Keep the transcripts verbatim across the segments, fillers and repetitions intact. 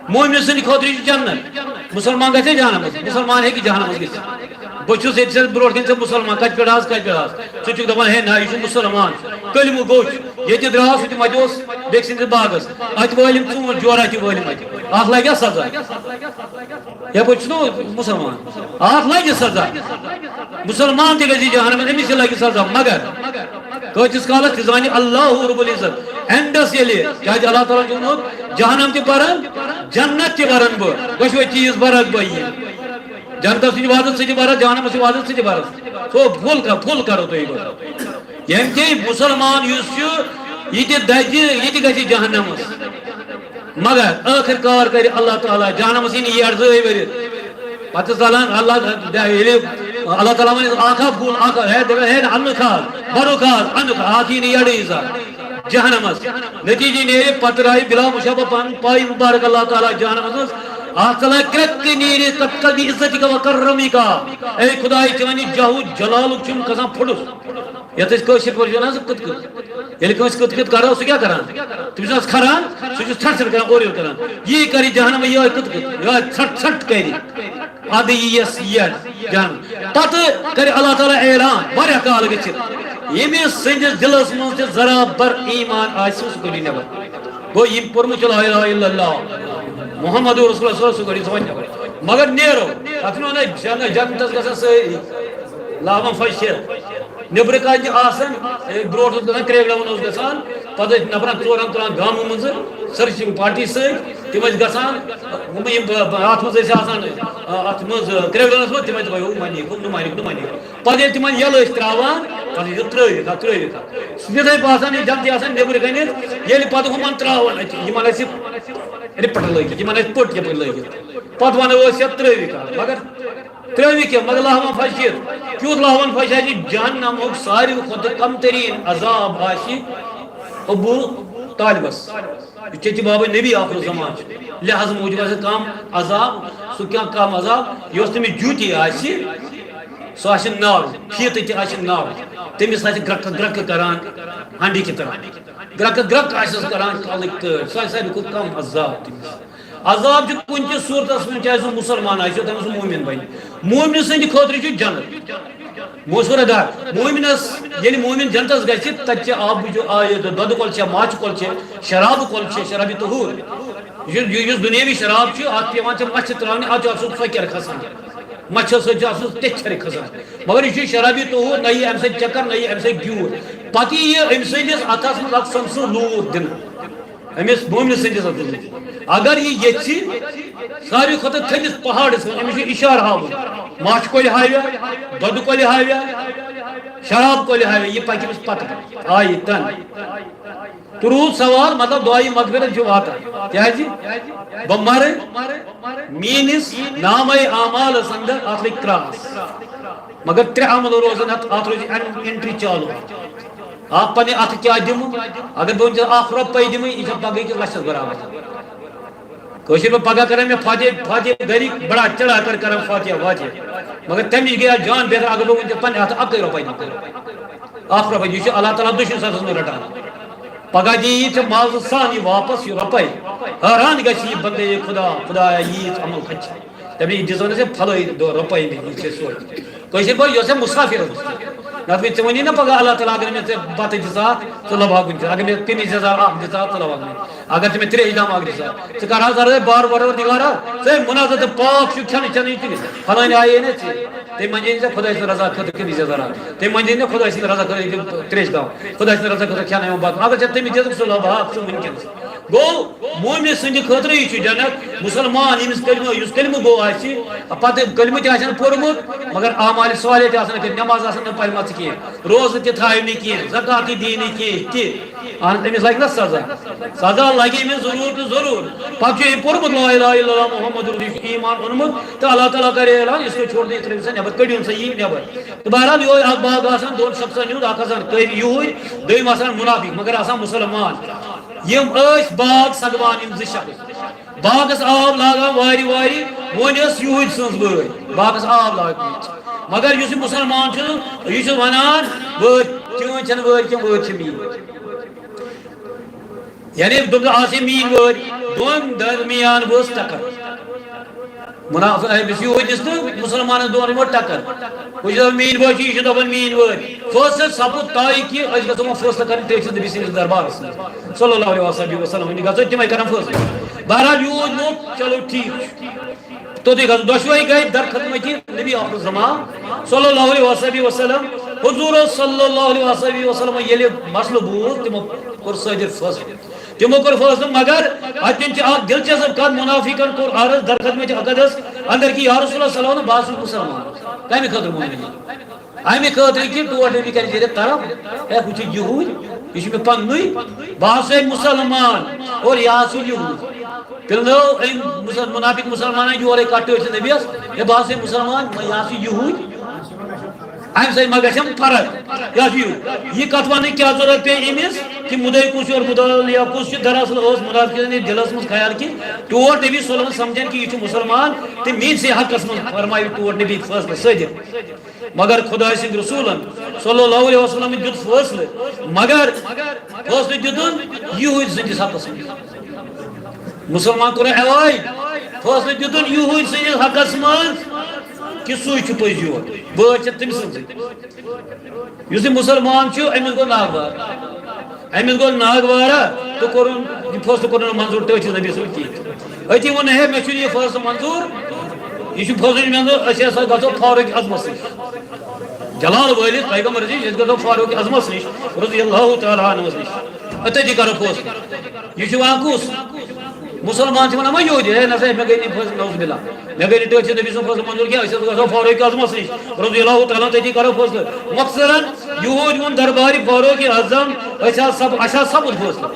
مومن سٕنٛدِ خٲطرٕ چھُ جنت۔ مسلمان گژھِ جہنمس؟ مسلمان ہیٚکہِ جہنمس گٔژھِتھ؟ بہٕ چھُس ییٚتہِ سٮ۪تھ برونٛٹھ کَنہِ ژےٚ مسلمان، کَتہِ پٮ۪ٹھ آز، کَتہِ پٮ۪ٹھ آز؟ ژٕ چھُکھ دَپان، ہے نہ، یہِ چھُ مسلمان، کلمہٕ گوٚو چھُ۔ ییٚتہِ درٛاو سُہ تہِ، وَتہِ اوس بیٚکہِ سٕنٛدِس باغس، اَتہِ وٲلِم ژوٗنٛٹھۍ جورا تہِ وٲلِم اَتہِ۔ اَتھ لَگہِ سزا۔ یَپٲرۍ چھُنہ مسلمان، اَتھ لَگہِ سزا۔ مسلمان تہِ گژھِ جہنمس، أمِس تہِ لَگہِ سزا، مگر کۭتِس کالس؟ تہِ زانہِ اللہ رب العزت اینڈس ییٚلہِ، کیازِ اللہ تعالیٰ چھُ ووٚنمُت، جہنم تہِ برن، جنت تہِ برن بہٕ، دۄشوے چیٖز برکھ بہٕ یہِ۔ جنتس سۭتۍ واتن سۭتۍ برس، جہنمس سۭتۍ واتن سۭتۍ برس۔ سُہ فُل کر، فُل کرو تُہۍ گۄڈٕ۔ ییٚمہِ کِنۍ مسلمان یُس چھُ، یہِ تہِ دَزِ، یہِ تہِ گژھِ جہنمس۔ مگر ٲخر کار کرِ اللہ تعالیٰ، جہنمس یی نہٕ یَڑ زٕے ؤرِتھ۔ پتہٕ ژلان اللہ، ییٚلہِ اللہ تعالیٰ ونہِ، اکھ ہا پھوٚل، اکھ ہا، ہے، دَپہِ، ہے، اَنُکھ حظ، بَرُکھ حظ، اَنُکھ، اَتھ یی نہٕ یَڑٕے زانٛہہ۔ جہنمس۔ نتیجہ نیرِ، پتہٕ درٛایہِ بلا مشابہ پن پاے مبارک اللہ تعالیٰ جہنمس منٛز۔ اَتھ ژلان کرٛٮ۪کھ تہِ نیرِ، قد قلبی عزتی کا و کرمی کا۔ اے خداے، چانہِ جاہ و جلالُک چھُم کھسان پھُٹُس۔ یَتھ أسۍ کٲشِر پٲٹھۍ چھِ وَنان، سُہ کٕت کٕت۔ ییٚلہِ کٲنٛسہِ کٕت کٕت کرو، سُہ کیٛاہ کران؟ تٔمِس آسہِ کھران، سُہ چھُس ژھَٹھ ژھَٹھ کران، اورٕ یورٕ کران۔ یی کرِ جہنم، یِہوٚے کٕت کٕت، یِہوٚے ژھَٹھ ژھَٹھ کرِ۔ اَدٕ یِیَس یَڑ جہنم۔ پتہٕ کرِ اللہ تعالیٰ اعلان، واریاہ کال گٔژھِتھ، ییٚمِس سٕنٛدِس دِلس منٛز تہِ ذرا بر ایمان آسہِ، سُہ کٔڑِو نٮ۪بر۔ گوٚو، یِم پوٚرمُت چھُ لا الہ الا اللہ، محمد رسول اللہ صلی اللہ علیہ وسلم، سُہ کٔڑِو سُہ وۄنۍ نٮ۪بر۔ مگر نیرو، تَتھ چھُنہٕ وَنان جنت، جنتس گژھن سٲری۔ لاون فشر۔ نیٚبرٕ کَنہِ آسان، اے، برونٛٹھ اوس گژھان crackdown اوس گژھان، پَتہٕ ٲسۍ نفرَن ژورَن تُلان گامہٕ منٛزٕ، searching party سۭتۍ، تِم ٲسۍ گژھان، ہُم یِم، ب-، ب-، اَتھ منٛز ٲسۍ آسان، آ، اَتھ منٛز، آ، crackdownَس منٛز، تِم ٲسۍ دَپان، ہُہ مَہ نِیِکھ، ہُم نہٕ مَہ نِیِکھ، نہٕ مَہ نِیِکھ۔ پَتہٕ ییٚلہِ تِمَن یَلہٕ ٲسۍ ترٛاوان، پَتہٕ ٲسۍ ترٛٲوِتھ، اَتھ ترٛٲوِتھ، اَتھ۔ سُہ تِتھَے باسان، یہِ جلدی آسان نیٚبرٕ کَنہِ، ییٚلہِ پَتہٕ ہُمَن ترٛاوان اَتہِ، یِمَن ٲسۍ یہِ رِپَٹ لٲگِتھ، یِمَن ٲسۍ پٔٹ یَپٲرۍ لٲگِتھ، پَتہٕ وَنو أسۍ یَتھ ترٛٲوِتھ، مگر ترٛٲوِتھ کیٛاہ؟ مگر لہوَن پھَشِتھ۔ کیُتھ لہوَن پھَشہِ آسہِ؟ جہنمُک ساروی کھۄتہٕ کمتریٖن عذاب آسہِ ابو طالبس۔ یُس چیٚچہِ بابا نبی آخر زمان چھُ، لحاظ موٗجوٗب آسہِ کم عذاب۔ سُہ کیٛاہ کم عذاب؟ یۄس تٔمِس جوٗتی آسہِ، سُہ آسہِ نارُن، فیٖتہٕ تہِ آسہِ نارُن، تٔمِس آسہِ گرٛکہٕ گرٛکہٕ کران، ہنڈِ کہِ طرح گرٛکہٕ گرٛکہٕ آسٮ۪س کران کلٕکۍ تٲرۍ۔ سُہ آسہِ ساروی کھۄتہٕ کم عذاب تٔمِس۔ عذاب چھُ کُنہِ تہِ صوٗرتس منٛز، چاہے سُہ مُسلمان آسہِ، یوٚتام سُہ مومِن بنہِ۔ مومنہٕ سٕنٛدِ خٲطرٕ چھُ جنت۔ موسورہ دار۔ مومنس، ییٚلہِ مومن جنتس گژھِ، تتہِ چھِ آبٕچ آیت، دۄدٕ کۄل چھےٚ، ماچھِ کۄل چھےٚ، شرابہٕ کۄل چھےٚ، شرابِ طہور۔ یُس، یُس دُنیٲوی شراب چھُ، اتھ پٮ۪وان چھِ مَچھِ ترٛاونہِ، اتھ چھُ آسان ژۄکیر کھسان۔ مَچھِ سۭتۍ چھُ آسان تیٚتھۍ چھرِ کھسان۔ مگر یہِ چھُ شرابِ طہور، نہ یی امہِ سۭتۍ چکر، نہ یی امہِ سۭتۍ گیوٗر۔ پتہٕ یی أمۍ سٕنٛدِس اتھس منٛز اکھ سۄنہٕ سُنٛد لوٗر دِنہٕ۔ أمِس مومنہٕ سٕنٛدِس اتھس منٛز۔ اگر یہِ یژھِ، ساروی کھۄتہٕ تھٔدِس پہاڑس منٛز، أمِس چھُ اِشارٕ ہاوُن۔ ماچھ کۄلہِ ہاویا، دۄدٕ کۄلہِ ہاویا، شراب کۄلہِ ہاویا، یہِ پکہِ أمِس پتہٕ پتہٕ۔ آیہِ تن۔ تہٕ روٗد سوال، مطلب، دعایہِ مغفرت چھُ واتان۔ کیازِ؟ بہٕ مرٕ، میٲنِس نامے اعمالس اندر اتھ لگہِ کراس۔ مگر ترٛےٚ عمل روزن اتھ، اتھ روزِ ان-، انٹری چالو۔ اکھ پننہِ اتھٕ کیٛاہ دِمہٕ؟ اگر بہٕ وٕنکیٚس اکھ رۄپے دِمہٕ، یہِ چھےٚ پگہٕکِس لچھس برابر۔ کٲشِر پٲٹھۍ پگاہ کرن مےٚ فاتحہ، فاتحہ گرِکۍ بڑا چڑھا کر کرن فاتحہ واتحہ۔ مگر تمہِ نِش گٔیاس جان بہتر، اگر بہٕ وٕنکیٚس پننہِ اتھٕ اکٕے رۄپے دِمہٕ۔ اکھ رۄپے، یہِ چھُ اللہ تعالیٰ دٔچھُن ستھس منٛز رٹان۔ پگاہ دِیہِ یہِ ژےٚ مازٕ سان یہِ واپس، یہِ رۄپے۔ حٲران گژھِ یہِ بندے خدا، خدایا، ییٖژ عمل کتہِ چھِ؟ تمہِ نِش دِژ وۄنۍ ژےٚ پھلٲے دۄہ رۄپے مےٚ، یہِ ژےٚ سوچ۔ کٲشِر پٲٹھۍ، یۄس ژےٚ مُسافِرَس منٛز۔ نَتہٕ وۄنۍ ژےٚ وَنی نہ پَگاہ اللہ تعالیٰ، اگر مےٚ ژےٚ بَتہٕ دِژاکھ، ژٕ لَبہٕ ہا کُنہِ جایہِ۔ اگر مےٚ قمیٖض یَزار اَکھ دِژاکھ، ژٕ لَبہٕ ہا کُنہِ جایہِ۔ اگر ژےٚ مےٚ ترٛیش دام اَکھ دِژاکھ، ژٕ کَرٕ ہا زَرٕ، بار پروردگارا، ژٕ ہے مُنزہ تہٕ پاک چھُکھ کھٮ۪نہٕ چٮ۪نہٕ یہِ تہِ۔ فلٲنۍ آیے نہ ژےٚ۔ تٔمۍ منٛجے نہٕ ژےٚ خۄداے سٕنٛدِ رضا خٲطرٕ قمیٖض یَزار اَکھ۔ تٔمۍ منٛجے نہٕ خۄداے سٕنٛدِ رضا خٲطرٕ یہِ ترٛیش دام۔ خۄداے سٕنٛدِ رضا خٲطرٕ کھٮ۪نہٕ یِوان بَتہٕ۔ اگر ژےٚ تٔمِس دِژٕکھ، سُہ لَبہٕ ہا ژٕ وٕنکیٚنَس۔ گوٚو، مومنہٕ سٕنٛدِ خٲطرٕ یہِ چھُ جنت۔ مُسلمان، ییٚمِس کلمہٕ، یُس کلمہٕ گوٚو آسہِ، پتہٕ کلمہٕ تہِ آسن پوٚرمُت، مگر اعمال صالح تہِ آسن نہٕ کٔرِتھ، نماز آسن نہٕ پرِمژٕ کینٛہہ، روزٕ تہِ تھاوِ نہٕ کینٛہہ، زکات تہِ دِیہِ نہٕ کینٛہہ تہِ۔ اہن، أمِس لگہِ نہ سزا؟ سزا لگہِ أمِس ضروٗر تہٕ ضروٗر۔ پتہٕ چھُ أمۍ پوٚرمُت لا الہ الا اللہ محمد رسول، یہِ چھُ ایمان اوٚنمُت تہٕ اللہ تعالیٰ کرِ اعلان، اس کو چھوڑ دیں، ترٛٲوِو سا نٮ۪بر، کٔڑِو سا یہِ نٮ۪بر۔ تہٕ بہرحال، یِہوٚے اکھ باغ آسان دۄن شخصن ہُنٛد، اکھ آسان کٲفِر یہوٗدۍ، دوٚیِم آسان مُنافِق، مگر آسان مُسلمان۔ یِم ٲسۍ باغ سگوان، یِم زٕ شخص۔ باغس آب لاگان وارِ وارِ، وۄنۍ ٲس یہوٗدۍ سٕنٛز وٲرۍ باغس آب لاگنٕچ۔ مگر یُس یہِ مُسلمان چھُ، یہِ چھُ وَنان، وٲرۍ چٲنۍ چھَنہٕ وٲرۍ کینٛہہ، وٲرۍ چھِ میٛٲنۍ۔ یعنی دوٚپُن، آسے میٛٲنۍ وٲرۍ۔ دۄن درمیان ؤژھ ٹکر۔ منافق، أمِس یہوٗدِس تہٕ مُسلمانَس دۄن یِمو ٹکر۔ ہُہ چھُ دَپان، "میٛٲنۍ بٲے چھِ"، یہِ چھُ دَپان، "میٛٲنۍ وٲرۍ"۔ فٲصلہٕ سَپُد طے کہِ أسۍ گژھو وۄنۍ فٲصلہٕ کَرٕنۍ تٔتھۍ سٕنٛدِ نبی سٕنٛدِس دربارَس منٛز، صلی اللہ علیہ وسلم وسلم، وۄنۍ گژھو تِمَے کَرَن فٲصلہٕ۔ بہرحال، یوٗت موٚت، چلو ٹھیٖک چھُ۔ توٚتُے گژھو، دۄشوَے گٔے در خدمتی نبی آخر الزمان صلی اللہ علیہ وسلم۔ حضور صلی اللہ علیہ وسلم ییٚلہِ مسلہٕ بوٗز، تِمو کوٚر صٲدِر فٲصلہٕ۔ تِمو کوٚر فٲصلہٕ، مگر اَتٮ۪ن چھِ اَکھ دِلچسپ کَتھ، منافقن کوٚر عرض در خدمت اقدس اندر کہِ، "یا رسول اللہ صلی اللہ علیہ وسلم، بہٕ ہسا چھُس مُسلمان۔" کَمہِ خٲطرٕ مونُن یہِ؟ اَمہِ خٲطرٕ کہِ ٹوٹھ نبی کَرِ زیٖرِتھ طرف، "ہے، ہُہ چھُ یہوٗدۍ، یہِ چھُ مےٚ پنٛنُے، بہٕ ہسا چھُس مُسلمان اور یہِ ہسا چھُ یہوٗدۍ۔" پِلنٲو أمۍ مُسل-، منافق مُسلمانن یورے کَتھ ٹٲٹھۍ نبیَس، "ہے، بہٕ ہسا چھُس مُسلمان، یہِ ہسا چھُ یہوٗدۍ۔" اَمہِ سۭتۍ ما گژھٮ۪م فرق؟ یہِ حظ یہِ، یہِ کتھ ونٕنۍ کیٛاہ ضروٗرت پیٚیہِ أمِس کہِ مُدعی کُس چھُ اور مُدعی علیہ کُس چھُ؟ دراصل اوس منافقن یہِ دِلس منٛز خیال کہِ ٹوٹھ نبی صلی اللہ علیہ وسلم سمجھن کہِ یہِ چھُ مُسلمان تہٕ میٛٲنۍ سٕے حقس منٛز فرمایہِ ٹوٹھ نبی فٲصلہٕ صٲدِر۔ مگر خۄداے سٕنٛدۍ رسوٗلن صلی اللہ علیہ وسلم دیُت فٲصلہٕ، مگر فٲصلہٕ دیُتُن یہوٗدۍ سٕنٛدِس حقس منٛز۔ مُسلمان کوٚر avoid، فٲصلہٕ دیُتُن یہوٗدۍ سٕنٛدِس حقس منٛز کہِ سُے چھُ پٔزۍ یوت، وٲرۍ چھِ تٔمۍ سٕنٛزٕے۔ یُس یہِ مُسلمان چھُ، أمِس گوٚو ناگوار، أمِس گوٚو ناگوارا تہٕ کوٚرُن یہِ فٲصلہٕ کوٚرُن منظوٗر ٹٲٹھِس نبی سُنٛد کِہیٖنۍ۔ أتی ووٚن، "ہے، مےٚ چھُنہٕ یہِ فٲصلہٕ منظوٗر، یہِ چھُ فٲصلہٕ چھُ منظوٗر، أسۍ ہسا گژھو فاروق اعظمس نِش۔" جلال وٲلِس پیغمبرس نِش، أسۍ گژھو فاروق اعظمس نِش، رضی اللہ تعالیٰ عنہس نِش، أتھی کرو فٲصلہٕ۔ یہِ چھُ وَنان کُس؟ مُسلمان چھِ وَنان، "وۄنۍ یوٗت یہِ، ہے نہ سا، مےٚ گٔے نہٕ فٲصلہٕ، نعوذ باللہ، مےٚ گٔے نہٕ ٹٲٹھۍ نبی سُنٛد فٲصلہٕ منظوٗر کینٛہہ، أسۍ حظ گژھو فاروق اعظمس نِش، رضی اللہ تعالیٰ عنہ، تٔتی کرو فٲصلہٕ۔" مۄخصراً یِہوٗدۍ ووٚن دربارِ فاروق اعظم، "أسۍ حظ سپ-، اَسہِ حظ سپُد فٲصلہٕ،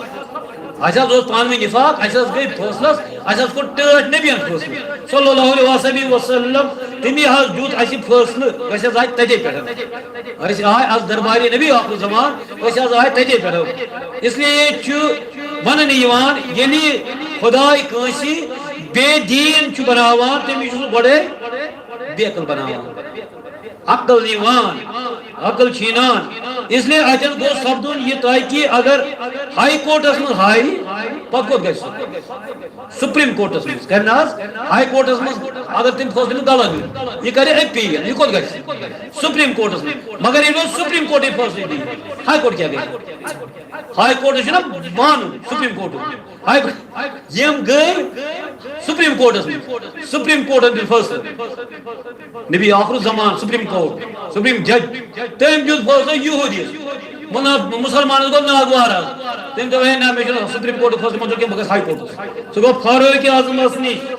اَسہِ حظ اوس پانہٕ ؤنۍ نفاق، اَسہِ حظ گٔے فٲصلس، اَسہِ حظ کوٚر ٹٲٹھۍ نبین فٲصلہٕ، صلی اللہ علیہ وسلم، تٔمی حظ دیُت اَسہِ فٲصلہٕ، أسۍ حظ آے تَتے پٮ۪ٹھ، أسۍ آے از دربارِ نبی آخر زمان، أسۍ حظ آے تَتے پٮ۪ٹھ۔" اس لیے چھُ وننہٕ یِوان، ییٚلہِ خۄداے کٲنٛسہِ بے دیٖن چھُ بناوان، تٔمِس چھُ سُہ گۄڈَے بے عقل بناوان۔ عقل نِوان، عقل چھینان۔ اس لیے اتٮ۪ن گوٚو سپدُن یہِ طے کہِ اگر ہائی کورٹس منٛز ہاے، پتہٕ کوٚت گژھِ سُہ؟ سپریم کورٹس منٛز۔ کرِ نہ حظ؟ ہائی کورٹس منٛز اگر تٔمۍ فٲصلہٕ دیُت غلط دیُت، یہِ کرِ اپیل، یہِ کوٚت گژھِ؟ سپریم کورٹس منٛز۔ مگر ییٚلہِ وۄنۍ سپریم کورٹٕے فٲصلہٕ دِیہِ، ہائی کورٹ کیٛاہ گژھِ؟ ہائی کورٹس چھُنہ مانُن سپریم کورٹُک۔ ہائی کورٹ، یِم گٔے سپریم کورٹس منٛز۔ سپریم کورٹن دیُت فٲصلہٕ۔ نبی آخر الزمان، سپریم کورٹ، سپریم جج، تٔمۍ دیُت فٲصلہٕ یہودیس۔ منا-، مُسلمانس گوٚو ناگوار حظ۔ تٔمۍ دوٚپ، "ہے نہ، مےٚ چھُنہٕ سپریم کورٹُک فٲصلہٕ منظور کینٛہہ، بہٕ گژھٕ ہائی کورٹس۔" سُہ گوٚو فاروق اعظمس نِش۔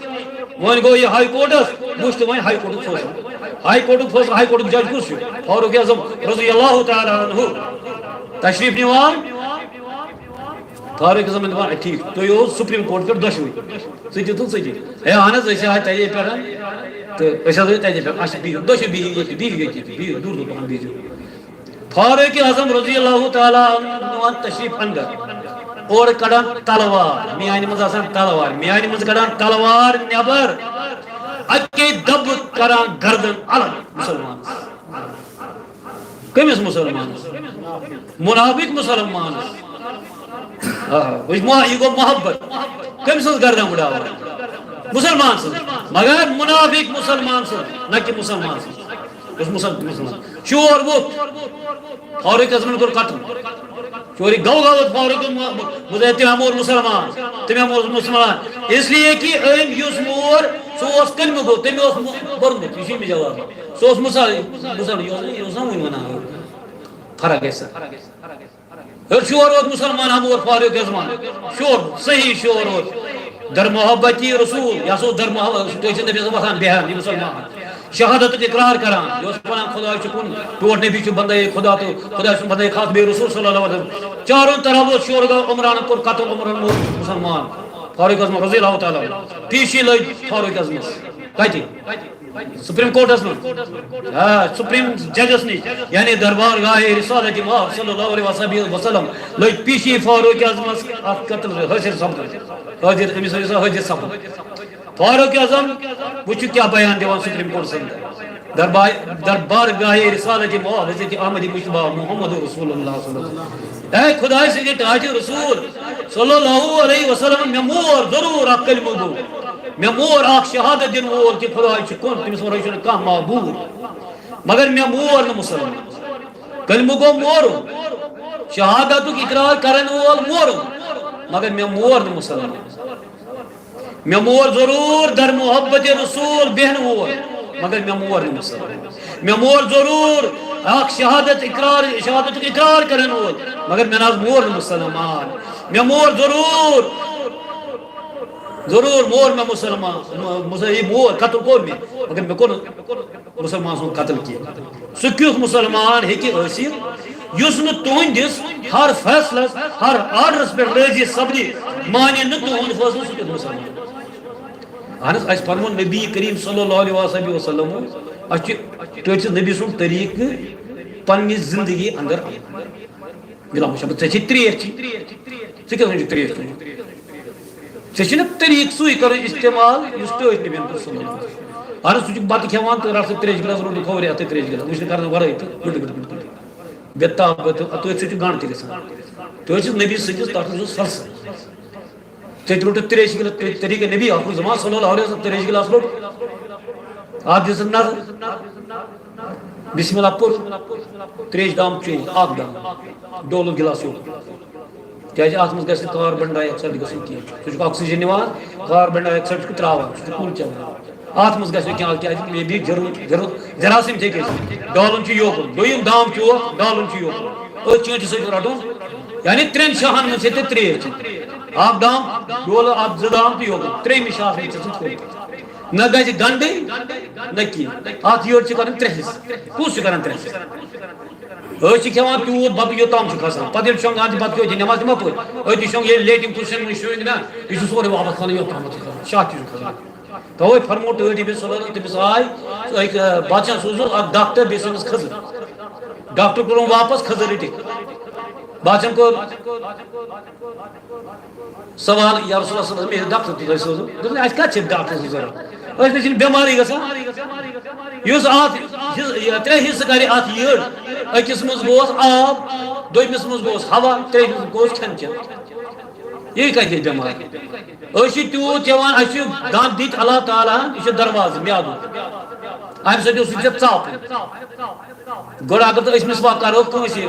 وۄنۍ گوٚو یہِ ہائی کورٹس، وٕچھ تہٕ وۄنۍ ہائی کورٹُک فٲصلہٕ۔ ہائی کورٹُک فٲصلہٕ، ہائی کورٹُک جج کُس چھُ؟ فاروق اعظم رضی اللہ تعالیٰ عنہ۔ تشریف نِوان۔ فاروق اعظمن دپان، "اے، ٹھیک، تُہۍ اوس سپریم کورٹ پٮ۪ٹھ دۄشوٕے، ژٕ تہِ تہٕ ژٕ تہِ۔" ہے، اہن حظ، أسۍ آے تَتے پٮ۪ٹھ، تہٕ أسۍ حظ ٲسۍ تَتے پٮ۪ٹھ۔ اچھا، بِہِو، دۄشوٕے بِہِو ییٚتہِ، بِہِو ییٚتہِ، بِہِو، دوٗر دوٗر پہن بِہِو۔ فاروق اعظم رضی اللہ تعالیٰ عنہ نِوان تشریف اندر، اورٕ کڑان تلوار، میانہِ منٛز آسان تلوار، میانہِ منٛز کڑان تلوار نٮ۪بر، اَکے دبہٕ کران گردن الگ مُسلمانس۔ کٔمِس مُسلمانس؟ منافق مُسلمانس۔ آ، وٕچھ مح-، یہِ گوٚو محبت۔ کٔمۍ سٕنٛز گردن اُڑاوان؟ مُسلمان سٕنٛز۔ مگر منافق مُسلمان سٕنٛز، نہ کہِ مُسلمان سٕنٛز۔ یُس مُسل-، مُسلمان۔ شور ووٚتھ۔ فاروق اعظمن کوٚر قتل۔ چوری گو گو ووٚتھ فاروق اعظم، مُسلمان۔ تٔمۍ ہا مور مُسلمان۔ اس لیے کہ أمۍ یُس مور، سُہ اوس کلمہٕ گوٚو، تٔمۍ اوس مو-، پوٚرمُت۔ یہِ چھُ أمِس جواب۔ سُہ اوس مُسل-، مُسل-، یہِ اوس، یہِ اوس نہ وٕنہِ وَنان۔ فرق گژھِ۔ ہیوٚر شور ووت مُسلمان ہم اور فاروق اعظمان۔ شور، صحیح شور ووت۔ در محبتی رسول، یہِ ہسا اوس در محبت، سُہ تہِ ٲسِن نبی صٲب وۄتھان بیٚہان، یہِ مُسلمان۔ شہادت اقرار کران، یہِ اوس وَنان، "خۄداے چھُ کُن، ٹوٹھ نبی چھُ بندے خدا تہٕ خۄداے سُنٛد بندے خاص، بیٚیہِ رسول صلی اللہ علیہ وسلم۔" چاروں طرف اوس شور گوٚو، عمرانن کوٚر قتل، عمران موٗد مُسلمان۔ فاروق اعظم رضی اللہ تعالیٰ عنہ۔ پیٖشی لٔج فاروق اعظمس۔ کتہِ؟ سپریم کورٹس منٛز۔ آ، سپریم ججس نِش، یعنی دربار گاہ رسالت مآب صلی اللہ علیہ وسلم، لٔج پیشی فاروق اعظمس اتھ قتل حٲضِر سپدُن۔ حٲضِر، أمِس ٲسۍ حٲضِر سپدُن۔ فاروق اعظم، وٕچھِو کیٛاہ بیان دِوان سپریم کورٹس اندر۔ دربار دربار گاہ رسالت محافظت احمد مشتبہ محمد رسول اللہ صلی اللہ علیہ وسلم۔ اے خدائے سٕنٛدِ ٹاٹھہِ رسول صلی اللہ علیہ وسلم، مےٚ مور ضروٗر اکھ کلمہٕ گوٚو، مےٚ مور اکھ شہادت دِنہٕ وول کہِ خداے چھُ کُن، تٔمِس ورٲے چھُنہٕ کانٛہہ معبوٗد، مگر مےٚ مور نہٕ مُسلمان۔ کلمہٕ گوٚو مورُن، شہادتُک اقرار کرن وول مورُن، مگر مےٚ مور نہٕ مُسلمان۔ مےٚ مور ضروٗر در محبت رسول بیہن وول، مگر مےٚ مور نہٕ مُسلمان۔ مےٚ مور ضروٗر اکھ شہادت اقرار، شہادتُک اقرار کرن وول، مگر مےٚ نہ حظ مور نہٕ مُسلمان۔ مےٚ مور ضروٗر، ضروٗر مور مےٚ مُسلمان، مُس-، یہِ مور قتل کوٚر مےٚ، مگر مےٚ کوٚر نہٕ مُسلمان سُنٛد قتل کینٛہہ۔ سُہ کیُتھ مُسلمان ہیٚکہِ ٲسِتھ یُس نہٕ تُہٕنٛدِس ہر فٲصلس، ہر آرڈرس پٮ۪ٹھ رٲضی سپدِ، مانہِ نہٕ تُہُنٛد فٲصلہٕ، سُہ کیُتھ مُسلمان؟ اہن حظ، اَسہِ فرموو نبی کریم صلی اللہ علیہ وسلم، اَسہِ چھُ ٹٲٹھِس نبی سُنٛد طریٖقہٕ پننہِ زندگی اندر اَنُن۔ غلام حسین، ژےٚ چھے ترٛیش چیٚنۍ۔ ژےٚ کیٛاہ چھُ ترٛیش چیٚنۍ؟ ژےٚ چھُنہٕ طریٖقہٕ سُے کَرُن استعمال یُس ٹٲٹھۍ نبیَن کوٚر صلی اللہ علیہ وسلم۔ اہن حظ، سُہ چھُ بَتہٕ کھٮ۪وان تہٕ رَٹھ ژٕ ترٛیش گِلاس، روٚٹُے کھوورِ اَتھٕ ترٛیش گِلاس، وٕچھ نہٕ کَرنہٕ وَرٲے تہٕ گٕڑ گٕڑ گٕڑ گٕڑ۔ بے تاب، تہٕ تٔتھۍ سۭتۍ چھُ گنٛڈ تہِ گژھان۔ تہٕ حظ چھُ نبی سٕنٛدِس تَتھ منٛز اوس فلسفہٕ۔ ژےٚ تہِ روٚٹُتھ ترٛیش گِلاس، طریٖقہٕ نبی آخر زمان صلی اللہ علیہ وسلم، ترٛیش گِلاس روٚٹ۔ اَتھ دِژٕن نظر۔ بسم اللہ پوٚر، ترٛیش دام چیوٚو، اکھ دام، ڈولہٕ گِلاس یوٚت۔ کیٛازِ اَتھ منٛز گژھِ نہٕ کاربن ڈاے آکسائڈ گژھُن کینٛہہ۔ سُہ چھُ آکسیجن نِوان، کاربن ڈاے آکسائڈ چھُ ترٛاوان، سُہ چھُ کُل چٮ۪وان۔ اَتھ منٛز گژھِ نہٕ کینٛہہ، کیٛازِ مے بی جرم-، جرم-، جراثیم تہِ ہیٚکہِ ٲسِتھ۔ ڈولُن چھُ یوکُن، دوٚیِم دام چیوٚو، ڈولُن چھُ یوکُن۔ أتھۍ چٲنٛٹہِ سۭتۍ رَٹُن، یعنی ترٛٮ۪ن شاہَن منٛز چھِ تیٚلہِ ترٛیش چیٚنۍ۔ اَکھ دام، ڈولہٕ اَتھ زٕ دام تہٕ یوکُن۔ ترٛیٚیِمہِ شاہَس منٛز چھِ ژٕ کھوٚت۔ نہ گژھِ گنٛڈٕے، نہ کینٛہہ۔ اَتھ یورٕ چھِ کَرٕنۍ ترٛےٚ حِصہٕ۔ کُس چھُ کَران ترٛےٚ حِصہٕ؟ أسۍ چھِ کھٮ۪وان تیوٗت بَتہٕ، یوٚتام چھُ کھَسان۔ پَتہٕ ییٚلہِ شۄنٛگان چھِ، پَتہٕ کیٛاہ چھِ نٮ۪ماز تہِ ما پٔر؟ أتی شۄنٛگ، ییٚلہِ لیٹِن کُس چھُنہٕ وٕنہِ شۄنٛگۍ نہ، یہِ چھُ سورُے واپَس کھَسان، یوٚتامَتھ چھُ کھَسان۔ شاہ تہِ چھُ کھَسان۔ توے فرمو ٹٲٹھۍ نبی صلی اللہ علیہ وسلم، تٔمِس آے أکۍ، آ، بادشاہ سوٗزُن اکھ ڈاکٹر، بیٚیہِ سٔنِس خٔزٕر۔ ڈاکٹر کوٚرُن واپس، خٔزٕر رٔٹِکھ۔ بادشاہن کوٚر سوال، یا رسول اللہ صلی اللہ علیہ وسلم، مےٚ چھُ ڈاکٹر تہِ تۄہہِ سوٗزُن۔ دوٚپُن، اَسہِ کَتہِ چھِ ڈاکٹر سٕنٛز ضروٗرت؟ أسۍ نہ چھِنہٕ بٮ۪مارٕے گژھان۔ یُس اَتھ حِصہٕ، یہِ ترٛےٚ حِصہٕ کَرِ اَتھ یٔڈ، أکِس منٛز گوس آب، دوٚیمِس منٛز گوس ہوا، ترٛیٚیِمِس منٛز گوس کھٮ۪ن چٮ۪ن۔ یہِ کَتہِ گٔے بٮ۪مار؟ أسۍ چھِ تیوٗت چٮ۪وان، اَسہِ چھِ دَنٛد دِتۍ اللہ تعالیٰ ہَن، یہِ چھُ دروازٕ میادُک۔ اَمہِ سۭتۍ اوس یہِ ژےٚ ژاپُن۔ گۄڈٕ اگر تہٕ أسۍ مسواک کَرو کٲنٛسہِ،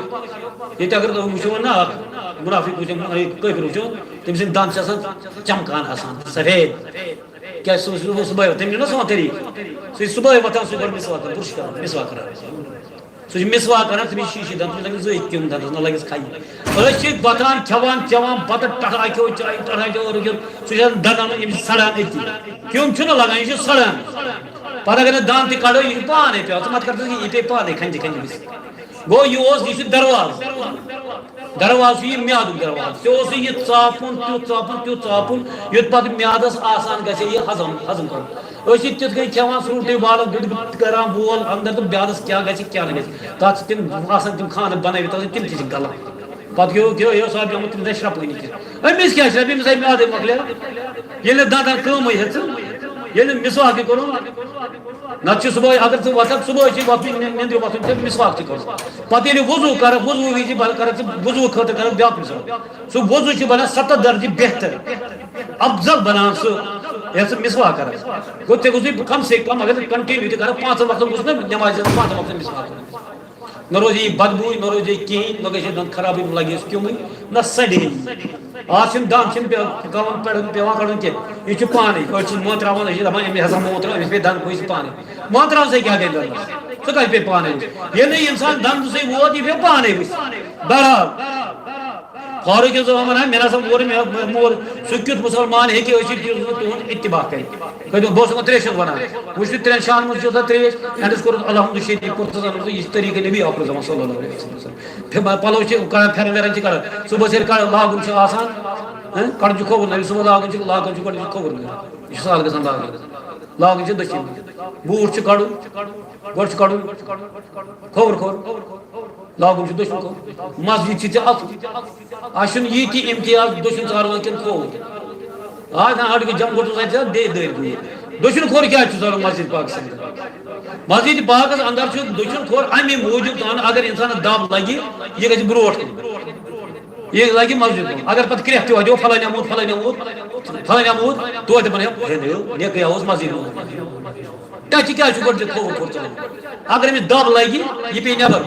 ییٚتہِ اگر تُہۍ وٕچھِو نہ اَکھ مُنافِق وٕچھِو، کٲفِر وٕچھِو، تٔمۍ سٕنٛدۍ دَنٛد چھِ آسان چمکان آسان، سفید۔ کیٛازِ سُہ اوس صُبحٲے، تٔمۍ نیوٗ نہ سون طریٖقہٕ۔ سُہ چھُ صُبحٲے وۄتھان، سُہ چھُ گۄڈٕ مسواک کَران، بُرُش کَران، مسواک کَران۔ سُہ چھُ مسواک کران، تٔمِس چھِ شیٖشہِ دَنٛد، تٔمِس لَگہِ زٕے تِم دَنٛدَس، نہ لَگٮ۪س کھَیہِ۔ أسۍ چھِ وۄتھان، کھٮ۪وان، چٮ۪وان بَتہٕ، ٹَٹھا کھیوٚو، چاے ٹَٹھا چیوٚو، أرٕکھ کھیوٚو، سُہ چھُ آسان دَنٛدَن منٛز، ییٚمِس سَڑان أتی۔ کیوٚم چھُنہٕ لَگان، یہِ چھُ سَڑان۔ پَتہٕ اگر نہٕ دَنٛد تہِ کَڑو، یہِ چھُ پانَے پٮ۪وان، ژٕ مَتھ کَر ژٕ کِہیٖنۍ، یہِ پیٚیہِ پانَے کھَنجہِ کھَنجہِ گٔژھِتھ۔ گوٚو، یہِ اوس، یہِ چھُ دروازٕ۔ دروازٕ چھُ یہِ میادُک دروازٕ۔ ژےٚ اوسُے یہِ ژاپُن، تیُتھ ژاپُن، تیُتھ ژاپُن، یُتھ پَتہٕ میادَس آسان گژھِ یہِ ہضم، ہضم کَرُن۔ أسۍ چھِ تِتھ کٔنۍ کھٮ۪وان سرٛوٗٹٕے بالَس، گٕٹ گٕٹ کَران بول اَندَر تہٕ میادَس کیٛاہ گژھِ، کیٛاہ نہٕ گژھِ۔ تَتھ چھِ تِم آسان تِم خانہٕ بَنٲوِتھ، تَتھ چھِ تِم تہِ چھِ غلط۔ پَتہٕ گیو، گیو، یہِ اوس آب آمُت، تِم چھِ شرٛپٲنی کھٮ۪تھ۔ أمِس کیٛاہ چھِ، أمِس آے میادَے مۄکلیو۔ ییٚلہِ نہٕ دَنٛدَن کٲمٕے ہیٚژٕن، ییٚلہِ نہٕ مسواکٕے کوٚرُن، نَتہٕ چھُ صُبحٲے، اگر ژٕ وۄتھکھ، صُبحٲے چھُے وۄتھُن، نِ-، نِندرِ وۄتھُن، ژےٚ مسواک تہِ کَرُن۔ پَتہٕ ییٚلہِ وضوٗ کَرَکھ، وضوٗ وِزِ بَل-، کَرَکھ ژٕ وضوٗ خٲطرٕ کَرَکھ بیٛاکھ مسواک۔ سُہ وضوٗ چھُ بَنان سَتَتھ درجہِ بہتر، افضل بَنان سُہ، یَتھ ژٕ مسواک کَرَکھ۔ گوٚو، ژےٚ گوٚژھُے کم سے کم، اگر ژٕ continue تہِ کَرَکھ، پانٛژَن وقتَن گوٚژھ نہ نٮ۪مازِ پانٛژَن وقتَن مسواک کَرُن۔ نہ روزِ یہِ بدبوٗ، نہ روزِ یہِ کِہیٖنۍ، نہ گژھِ دَنٛد خرابٕے، نہ لَگہِ اَسہِ کیوٚمُے، نہ سَڑِ ہے یہِ۔ آز چھِنہٕ دَنٛد چھِنہٕ پٮ۪وان، پٮ۪وان، پٮ۪وان کَڑُن کینٛہہ۔ یہِ چھُ پانَے۔ أسۍ چھِ مٲنٛتراوان، أسۍ چھِ دَپان، أمۍ ہسا مٲنٛترٲو، أمِس پیٚیہِ دَنٛد پھٔلۍ پانَے۔ مٲنٛتراوسَے کیٛاہ گٔے دَنٛدَس؟ سُہ کَتہِ پیٚیہِ پانَے وٕچھ؟ ییٚلہِ نہٕ اِنسان دَنٛدسٕے ووت، یہِ پیٚیہِ پانَے وٕچھ۔ بہرحال، فاروق اعظم وَنان، مےٚ نہ سا ووٚن، مےٚ، مےٚ مور، سُہ کیُتھ مُسلمان ہیٚکہِ ٲسِتھ یُس نہٕ تُہُنٛد اتباع کَرِ؟ کٔرِو، بہٕ اوسُس وۄنۍ ترٛیشَس وَنان۔ وٕچھ تہٕ ترٛٮ۪ن شاہَن منٛز چھِ آسان ترٛیش، اینڈَس کوٚرُس الحمد شریٖف، کوٚرُس الحمد، یہِ چھِ طریٖقہٕ نبی آخر زمان صلی اللہ علیہ وسلم۔ پھِ-، پَلو چھِ کَڑان، پھٮ۪رَن وٮ۪رَن چھِ کَڑان۔ صُبحَس ییٚلہِ کَڑان، لاگُن چھُ آسان، ہہ، کَڑُن چھُ کھووُر، نبی صُبحَس لاگُن چھُ، لاگُن چھُ، کَڑُن چھُ کھووُر۔ یہِ چھُ سہل گژھان لاگُن۔ لاگُن چھُ دٔچھِنۍ۔ بوٗٹھ چھُ کَڑُن، گۄڈٕ چھُ کَڑُن کھووُر کھووُر۔ لاگُن چھُ دٔچھُن کھووُر۔ مسجد چھِ ژےٚ اَژُن۔ اَسہِ چھُنہٕ یہِ تہِ امتیاز دٔچھُن ژارُن کِنہٕ کھووُر۔ آز نہ اَڑٕ گٔے جمع گوٚو سۭتۍ ژےٚ بیٚیہِ دٲرۍ گوٚو۔ دٔچھُن کھوٚر کیٛازِ چھُ ضروٗرت مسجد پاکس اندر؟ مسجد پاکس اندر چھُ دٔچھُن کھوٚر اَمہِ موٗجوٗب تھاونہٕ، اگر انسانس دب لگہِ، یہِ گژھِ برونٛٹھ کُن۔ یہِ لگہِ مسجد کُن۔ اگر پتہٕ کرٛٮ۪کھ تہِ واتہِ، "او فلٲنۍ موٗد، فلٲنۍ موٗد، فلٲنۍ موٗد"، توتہِ دپان، "ہے، ہے، مےٚ گٔیاوُس مسجد منٛز۔" ٹچہِ کیٛازِ چھُ گۄڈٕ ژےٚ کھووُر کھوٚر ژٕ؟ اگر أمِس دب لگہِ، یہِ پیٚیہِ نٮ۪بر۔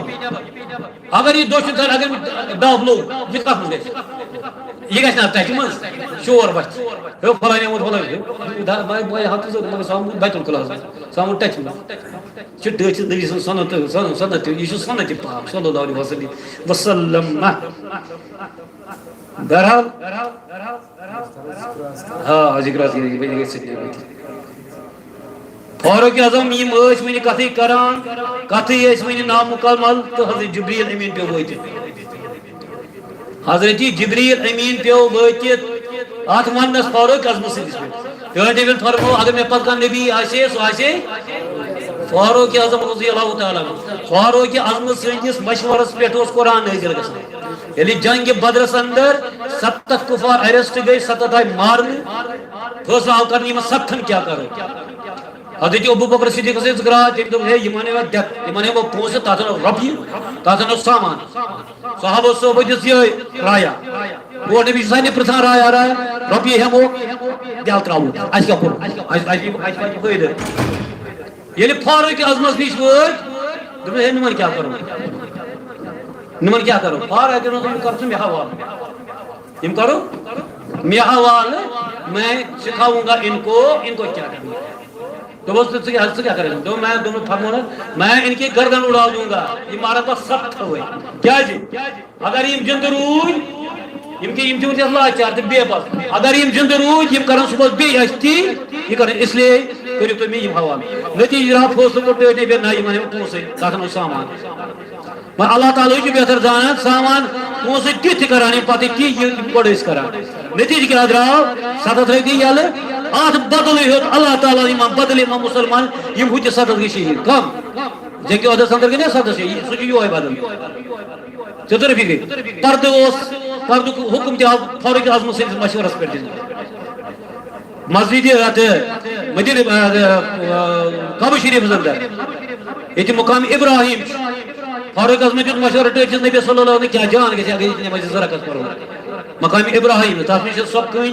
اگر یہِ دٔچھُن سایڈ، اگر أمِس دب لوٚگ، یہِ کتھ منٛز گژھِ؟ یہِ گژھِ نا ٹچہِ منٛز؟ شور وتھِ۔ ہے، فلٲنۍ موٗد، فلٲنۍ موٗد۔ دا-، بھائی، بھائی، ہتھ ضرورت، مگر سامُت بیت الخلا۔ سامُت ٹچہِ منٛز۔ چھُ ٹٲٹھۍ نبی سٕنٛز سنت، سنت، سنت، یہِ چھُ سنت پاک صلی اللہ علیہ وسلم۔ وسلم۔ بہرحال، آ، ذکر آسہِ یہِ، یہِ، یہِ، یہِ، فاروق اعظم یِم ٲسۍ وٕنہِ کتھٕے کران، کتھٕے ٲسۍ وٕنہِ نامکمل تہٕ حضرت جبریل امین پیوٚو وٲتِتھ۔ حضرت جبریل امین پیوٚو وٲتِتھ اتھ وننس فاروق اعظم سٕنٛدِس پٮ۪ٹھ۔ ٹٲٹھۍ نبین فرموو، اگر مےٚ پتہٕ کانٛہہ نبی آسہِ ہے، سُہ آسہِ ہے فاروق اعظم رضی اللہ تعالیٰ عنہ۔ فاروق اعظم سٕنٛدِس مشورس پٮ۪ٹھ اوس قرآن نٲزِل گژھان۔ ییٚلہِ جنگِ بدرس اندر ستتھ کفار ارسٹ گٔے، ستتھ آیہِ مارنہٕ، فٲصلہٕ آو کرنہٕ، یِمن ستتھن کیٛاہ کرو؟ حضرت ابو بکر صدیقس ٲسۍ گرٛاے، تٔمۍ دوٚپ، "ہے، یِمن ہیوٚو دٮ۪تھ، یِمن ہیوٚو پونٛسہٕ، تتھ ہن رۄپیہِ، تتھ ہن سامان۔" صحابو صٲبو دِژ یِہوٚے رایا۔ گوٚو نبی چھُ سارنٕے پرٛژھان رایا، رایا، رۄپیہِ ہٮ۪مو، دٮ۪ل ترٛاوو۔ اَسہِ کیٛاہ کوٚر؟ اَسہِ، اَسہِ، اَسہِ واتہِ فٲیدٕ۔ ییٚلہِ فاروق اعظمس نِش وٲتۍ، دوٚپُن، "ہے، نِمن کیٛاہ کرو؟ نِمن کیٛاہ کرو؟" فاروق اعظمن دوٚپ، "کر ژٕ مےٚ حوالہٕ۔ یِم کرو مےٚ حوالہٕ، میں سکھاؤں گا ان کو، ان کو کیا کرنا ہے۔" دوٚپُس، "ژٕ، ژٕ کیٛاہ، ژٕ کیٛاہ کرکھ؟" دوٚپ، "میں، دوٚپُن، فرموو نہ، میں ان کی گردن اڑا دوں گا۔" یِم مارن پتہٕ ستھ تھوٚوے۔ کیٛازِ؟ اگر یِم زِندٕ روٗدۍ، یِم تہِ، یِم تہِ وٕنکیٚس لاچار تہٕ بے بس۔ اگر یِم زِندٕ روٗدۍ، یِم کرن صُبحس بیٚیہِ اَسہِ تی، یہِ کرن اس لیے، کٔرِو تُہۍ مےٚ یِم حوالہٕ۔ نتیٖجہٕ درٛاو فٲصلہٕ کوٚر ٹٲٹھۍ نبی، نہ، یِمن ہٮ۪مو پونٛسَے، تَتھ اَنو سامان۔ وۄنۍ اللہ تعالیٰ ہٕے چھُ بہتر زانان، سامان پونٛسہٕ دِتھ تہِ کران یِم پتہٕ تی، یہِ گۄڈٕ ٲسۍ کران۔ نتیٖجہٕ کیٛاہ درٛاو؟ ستتھ رۄپیہِ یَلہٕ، اَتھ بدلٕے ہیوٚت اللہ تعالیٰ یِمن، بدلٕے یِمن مُسلمان، یِم ہُتہِ ستتھ گٔے شہیٖد۔ کم؟ جنگِ احدس اندر گٔے نا ستتھ شہیٖد، سُہ چھُ یِہوٚے بدل۔ ژےٚ تربی گٔے۔ پردٕ اوس، پردُک حُکم تہِ آو فاروق اعظم سٕنٛدِس مشورس پٮ۪ٹھ دِنہٕ۔ مسجد، یتھ، مدینہ، آ، آ، کعبہ شریفس اندر، ییٚتہِ مقام ابراہیم چھُ۔ فاروق اعظمن دیُت مشورٕ ٹٲٹھِس نبی صلی اللہ علیہ وسلم، کیٛاہ جان گژھِ اگر ییٚتہِ نمازِ زٕ رکعت پرو۔ مقام ابراہیم، تتھ منٛز چھِ سۄ کٔنۍ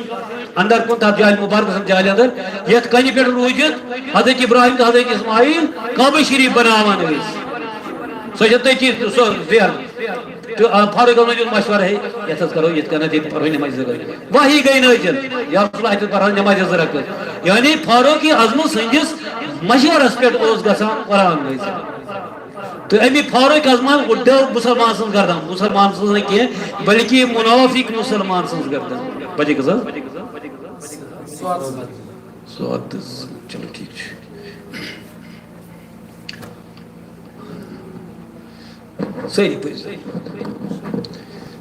اندر کُن، تتھ جالہِ مبارکس جالہِ اندر، یتھ کنہِ پٮ۪ٹھ روٗزِتھ حضرت ابراہیم تہٕ حضرت اسماعیل کعبہ شریف بناوان ٲسۍ۔ سۄ چھےٚ تٔتی سۄ زیرٕ۔ تہٕ، آ، فاروق اعظمن دیُت مشورٕ، ہے، یتھ حظ کرو یِتھ کٔنٮ۪تھ، ییٚتہِ پرو نمازِ زٕ رکعت۔ وحی گٔے نٲزِل، یا رسول اللہ، اتہِ پرو نمازِ زٕ رکعت۔ یعنی فاروق اعظم سٕنٛدِس مشورس پٮ۪ٹھ اوس گژھان قرآن نٲزِل۔ تہٕ اَمی فاروق اعظمن ڈٔو مُسلمان سٕنٛز گردن، مُسلمان سٕنٛز نہٕ کینٛہہ، بلکہِ منافق مُسلمان سٕنٛز گردن۔ بجے کٔژ حظ؟ سواد۔ چلو، ٹھیٖک چھُ۔ سٲری پٔرِو۔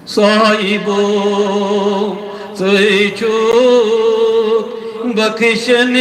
صاحبو، ژٕ چھُکھ بخشن